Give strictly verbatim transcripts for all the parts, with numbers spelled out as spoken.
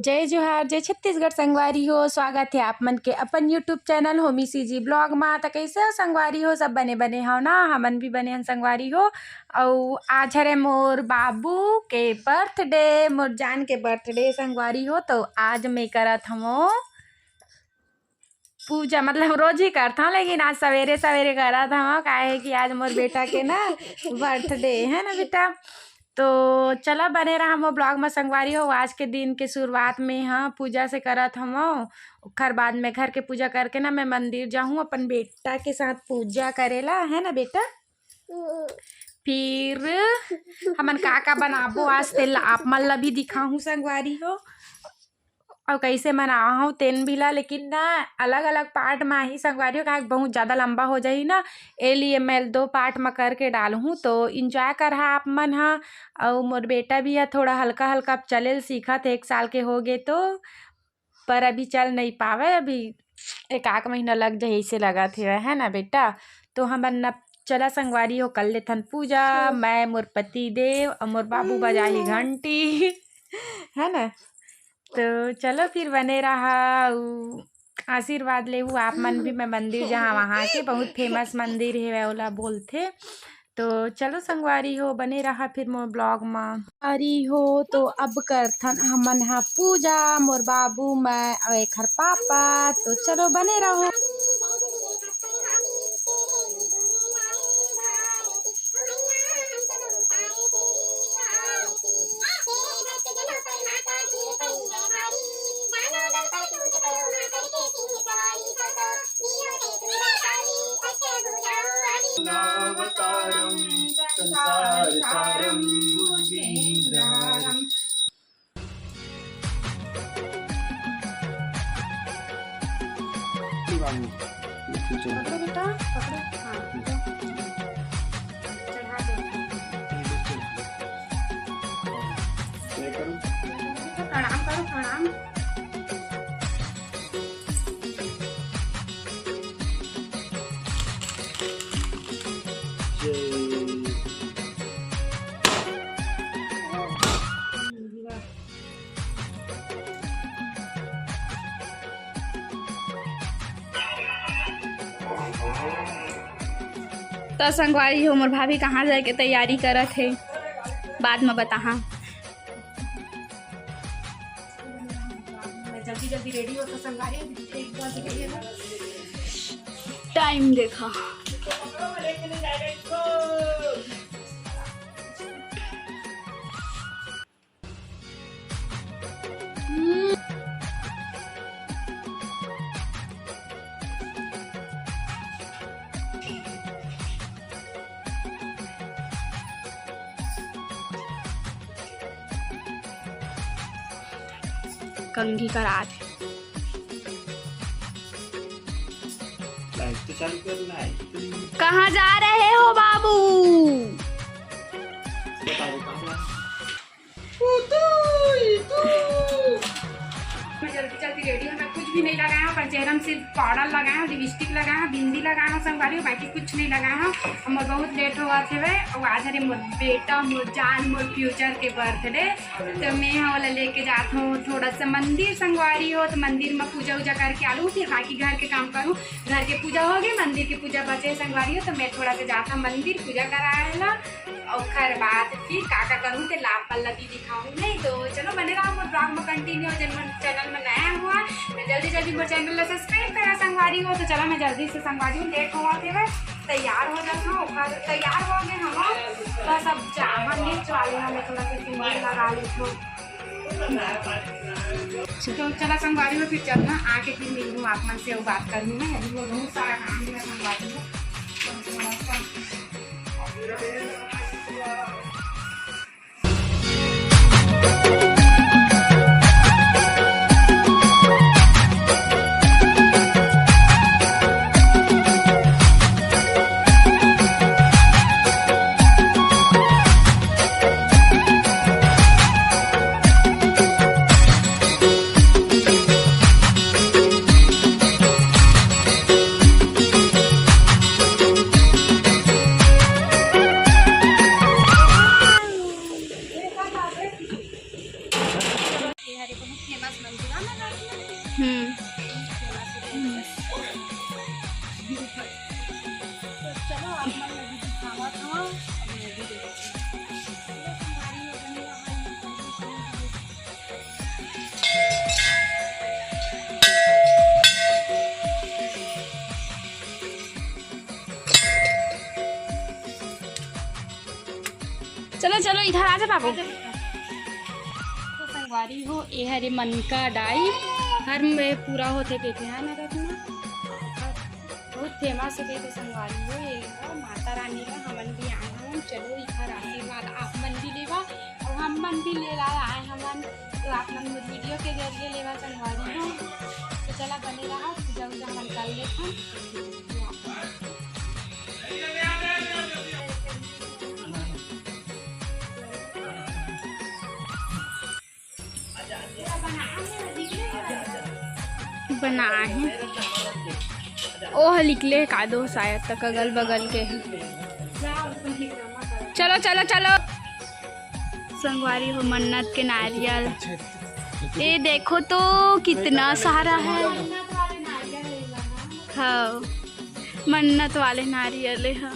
जय जोहार, जय छत्तीसगढ़ संगवारी हो। स्वागत हे आप मन के अपन YouTube channel Homi CG blog मा। त कइसे हो संगवारी हो? सब बने बने हव ना? हमन भी बने हन संगवारी हो। अउ आज हरे मोर बाबू के बर्थडे, मोर जान के बर्थडे संगवारी हो। तो आज मैं करत हवं पूजा, मतलब रोज ही करत हवं, लेकिन आज सवेरे सवेरे करत हवं, काहे कि आज मोर बेटा के ना बर्थडे है ना बेटा। तो चला बने रहा मोर ब्लॉग में संगवारी हो। आज के दिन के शुरुआत में हाँ पूजा से करत हवं, ओखर बाद में घर के पूजा करके ना मैं मंदिर जाहूँ अपन बेटा के साथ पूजा करेला, है ना बेटा। फिर हमन का का बनाबो आज, तेला आप मन ला भी दिखाहूँ संगवारी हो, अउ कइसे मनाहूँ तेन भी ला। लेकिन ना अलग-अलग पार्ट म आही संगवारी हो, काहे कि बहुत ज़्यादा लंबा हो जाही ना, ए लिए मैं दो पार्ट म करके डालहूँ। तो एंजॉय करहा आप मन ह। अउ मोर बेटा भी ह थोड़ा हल्का-हल्का अब चले ल सीखत हे, एक साल के हो गे तो, पर अभी चल नहीं पावे, अभी एक आध महीना लग जाही, अइसे लगत हे, है ना बेटा? तो हमन न चला संगवारी हो, कर लेथन पूजा, हम्म। मैं, मोर पति देव अउ मोर बाबू बजाही हम्म। घंटी, है ना? तो चलो फिर बने रहा, अउ आशीर्वाद लेहू आप मन भी। मैं मंदिर जहाँ वहाँ के बहुत फेमस मंदिर हे, ओला बोलथे। तो चलो संगवारी हो, बने रहा फिर मोर ब्लॉग मा। संगवारी हो, तो अब करथन हमन ह पूजा, मोर बाबू, मैं अउ एखर पापा। तो चलो बने रहो। पकड़ो बेटा, पकड़ो। हाँ, चढ़ा दो। प्रणाम करो, प्रणाम। त संगवारी हो, मोर भाभी कहाँ जाए के तैयारी करत हे, बाद में बताहा। मैं जल्दी जल्दी रेडी होता संगवारी, एक बार देखिए ना। टाइम देखा। कंघी करात हे। लाइट तो चालू करना है। कहाँ जा रहे हो बाबू? बता दो कहाँ जा रहे हो? मैं जल्दी जल्दी रेडी हूँ, मैं कुछ भी नहीं लगाया हूँ, पर चेहरा में सिर्फ पाउडर लगाया हूँ, लिपस्टिक लगाया हूँ, बिंदी लगाया हूँ, संगवारी हो, बाकी कुछ नहीं लगाया हूँ। हमर बहुत लेट होवत हवे, अउ आज हरे मोर बेटा, मोर जान, मोर फ्यूचर के बर्थडे, तो मैं ह ओला लेके जात हूँ थोड़ा सा मंदिर संगवारी हो, तो मंदिर में पूजा उजा करके आलू, फिर बाकी घर के काम करूँ। घर के पूजा हो गए, मंदिर के पूजा बचे संगवारी हो, तो मैं थोड़ा सा जात हूँ मंदिर पूजा कराए ला। ओखर बाद फिर का का करूँ ते लाभ पल्ला भी दिखाऊँ नहीं। तो चलो बने रहा मोर ब्लॉग में कंटिन्यू, जन मोर चैनल में नया हुआ तो जल्दी जल्दी मोर चैनल ला सब्सक्राइब करा संगवारी हो। तो चलो मैं जल्दी से संगवारी हूँ, लेट होवत हवे, तैयार हो जात हूँ। ओखर तैयार हो गए हम, बस अब जावन ये चालू है, मैं थोड़ा सा सिंदूर लगा लेती हूँ। तो चला संगवारी हो, फिर चलना आके फिर मिलूँ आप मन से, वो बात करनी है, अभी वो बहुत सारा काम है संगवारी हो। चलो, चलो, इधर आ जा बाबू। तो संगवारी हो, ए हरे मन का डाई, हर में पूरा होथे कहिथे, है ना रत्ना? बहुत फेमस हे कहिथे संगवारी हो, ये माता रानी ला हमन भी आए हवन। चलो, इधर आशीर्वाद आप मन भी लेवा, और हम मन भी ले ला आए हवन, तो आप मन मोर वीडियो के जरिए लेवा संगवारी हो। तो चला, बने रहा, पूजा उजा हमन कर लेथन। बनाए हे। ओह निकले हे कादो, शायद तक अगल बगल के हे। चलो, चलो, चलो। संगवारी हो, मन्नत के नारियल। ए देखो तो, कितना सारा है। हाँ, मन्नत वाले नारियल है। हाँ।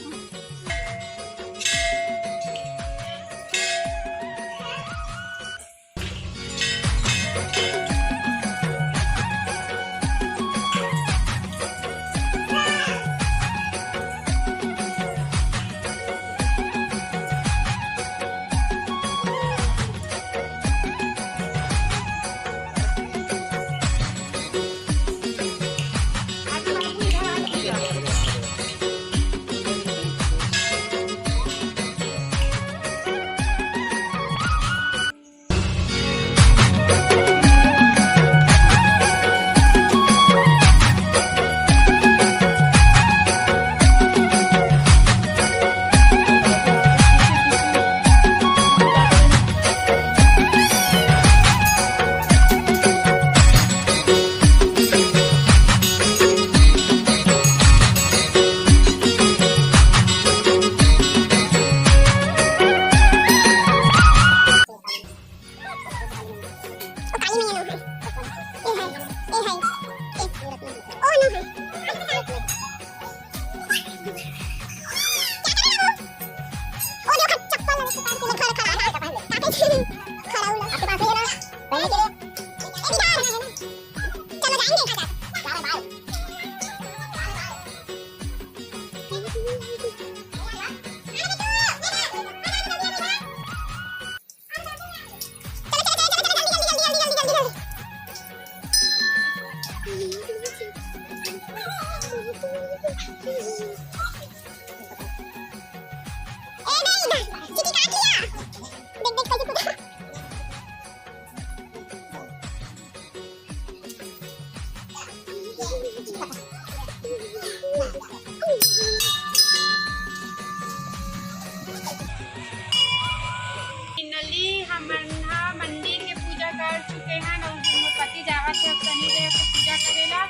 Finally हमन ह मंदिर के पूजा कर चुके हन, अउ मोर पति जावत हे शनिदेव के पूजा करे ला।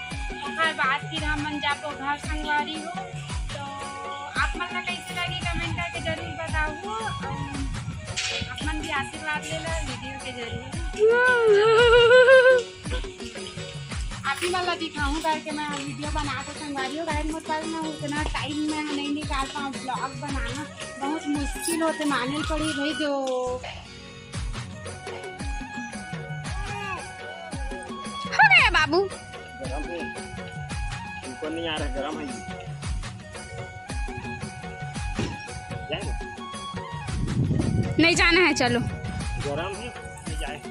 ओकर बाद फिर हमन जाबो घर संगवारी हो। तो आप मन ला कैसे लगी, comment करके जरूर बताहू। अउ आप मन भी आशीर्वाद ले ला वीडियो के जरिए। आप ही मन ला दिखाहूँ करके मैं वीडियो बना के संगवारी हो। गाइस, मोर पास ना उतना टाइम मैं नहीं निकाल पाऊँ ब्लॉग बनाना, बहुत मुश्किल होथे, माने ल पड़ी भाई। जो हो गया बाबू। गरम है, ऊपर नहीं आ रहा, गरम है। जाएगा? नहीं जाना है, चलो। गरम है, नहीं जाए।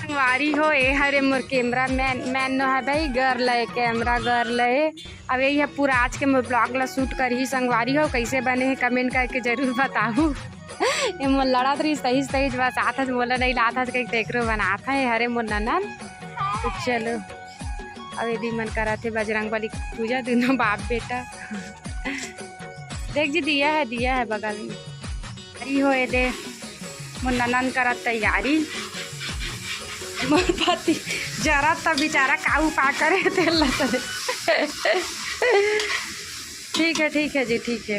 संगवारी हो, ए हरे मोर कैमरा मैन, मैन नो है भाई, गर्ल है, कैमरा गर्ल है। अब यही है पूरा आज के मोर ब्लॉग ला शूट करही संगवारी हो, कैसे बने हे comment करके जरूर बताहू। ये मोर लड़त रही सही सही बस आथस, मोला नहीं लाथस कहीं तेकरो बनात है, हरे मोर ननन। तो चलो, अब ये दी मन करत हे बजरंग बली की पूजा, दोनों बाप बेटा। देख जी, दिया है, दिया है बगल में। अरे हो, ये दे, मोर ननन करत तैयारी। मोर पति जरा त बेचारा काऊ पा करे तेल लत दे। ठीक है, ठीक है जी, ठीक है।